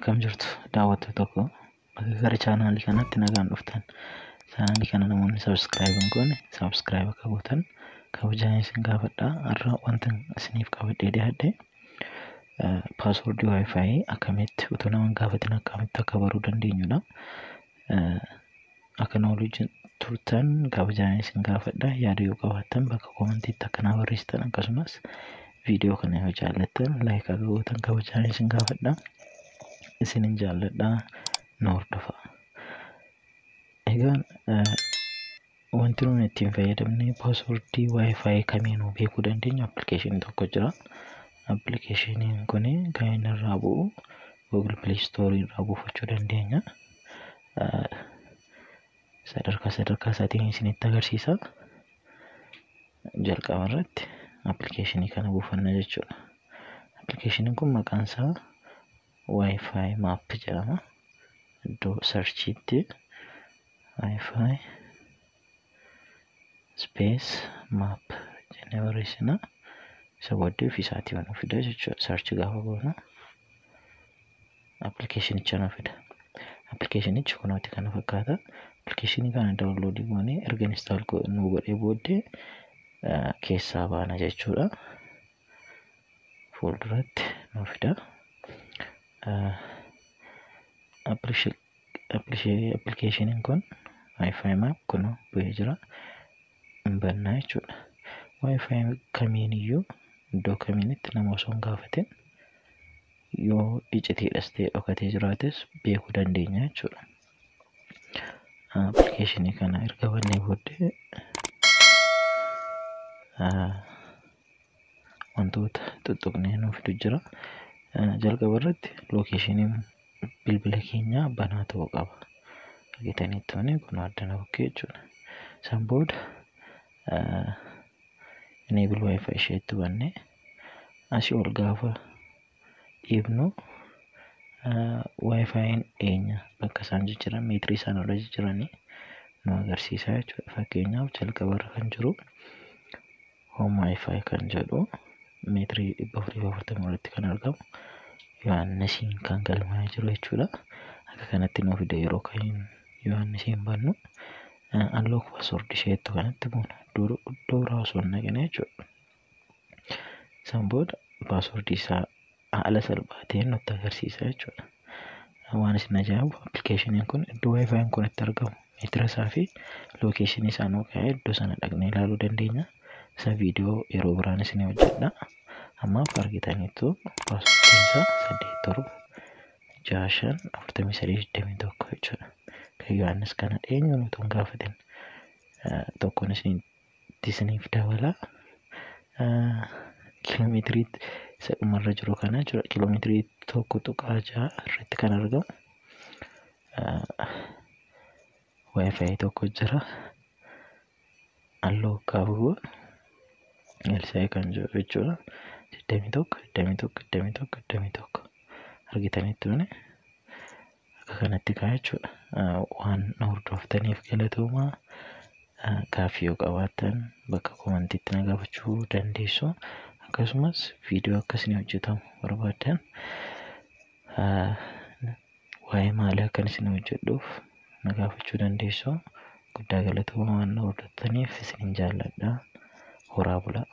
Akkam jirtu daawwattoota tokko, bakka gara chaanaalii kanaatti nagaan dhuftan. Chaanaalii kana namoonni subscribe hin goone subscribe akka gootan kabajaan isin gaafadha. Har'a wanta isiniif qabadhee dhiyaadhe passwordii WiFi akkamitti utuu nama hin gaafatin akkamitti akka baruu dandeenyudha. Akka na waliin turtan kabajaan isin gaafadha. Yaada yoo qabaattan bakka commentiitti akka naa barreessitan, akkasumas viidiyoo kana yoo jaallattan like akka gootan kabajaan isin gaafadha. Isinin jaalladha, nu hordofaa. Egaan wanti nuti ittiin fayyadamne passwordii WiFi kamiinuu beekuu dandeenyu applicationii tokko jira. Applicationiin kun kan inni irraa bu'u Google Play Store irraa buufachuu dandeenya. Sadarkaa sadarkaa isaatiin isinitti agarsiisa. Jalqaba irratti applicationii kana buufanna jechuudha. Applicationiin kun maqaan isaa WiFi Map jedhama. Iddoo searchiitti WiFi space map jennee barreessina. Isa booddee ofii isaatii nu fida jechuudha. Search gaafa goonu applicationicha nu fida. Applicationichi kunooti kana fakkaata. Applicationii kana downloadii goonee erga install nu godhee booddee keessaa baana jechuudha. Fuulduratti nu fida. Applicationiin kun WiFi Map kun bu'ee jira. Hin bannaa jechuudha. WiFi kamiiniyyuu iddoo kamiinitti nama osoo hin gaafatin yoo icitiidhas ta'e dhokatee jiraates beekuu dandeenya jechuudha. Applicationii kana erga bannee booddee wantoota tuttuqnee nuuf fidu jira. Jalqaba irratti locationiin bilbila keenyaa banaa ta'uu qaba. Argitanitti kun addana bukkee jechuudha. San booda enable WiFi isheetti bannee asii ol gaafa dhiibnu WiFiin dhiyeenya bakka isaan jijjiiran, meetirii isaan irra jijjiiranii nu agarsiisa jechuudha. Fakkeenyaaf, jalqaba irra kan jiru home WiFi kan jedhu meetirii 440 irratti kan argamu Yohaannisiin kan galmaa'ee jiru jechuudha. Akka kanatti nu fida yeroo kan Yohaannisiin bannu. Unlock password isheettu kanatti buuna. Iddoo biraa osoo hin naqine jechuudha. San booda passwordii isaa haala salphaa ta'een nutti agarsiisa jechuudha. Waan isin ajaa'ibu, applicationiin kun iddoo WiFiin kun itti argamu meetira isaa fi locationii isaa nuu kaa'ee iddoo sana dhaqnee ilaaluu dandeenya. Isa viidiyoo yeroo biraan isinii hojjedha. Ammaaf argitaniittu, passwordiin isaa 87654321 jechuudha. Kan Yohaannis kana eenyuun utuu hin gaafatin tokkoon isinitti isiniif dabala. Kiiloomeetirii isa dhumarra jiru kana jechuudha. Kiiloomeetirii 1.6 irratti kan argamu WiFi tokko jira. Unlock gaafa goonu Elsaayii kan jiru jechuudha. 21 21 21 21 argitanitti akka kanatti ka'a jechuudha. Waan na hordoftaniif galatoomaa. Gaaffii yoo qabaattan bakka commentiitti na gaafachuu dandeessu. Akkasumas viidiyoo akkasii hojjetamu barbaaddan, waa'ee maalii akkan isin hojjedhuuf na gaafachuu dandeessu. Guddaa galatoomaa, waan na hordoftaniif isinin jaalladha. Horaa bulaa.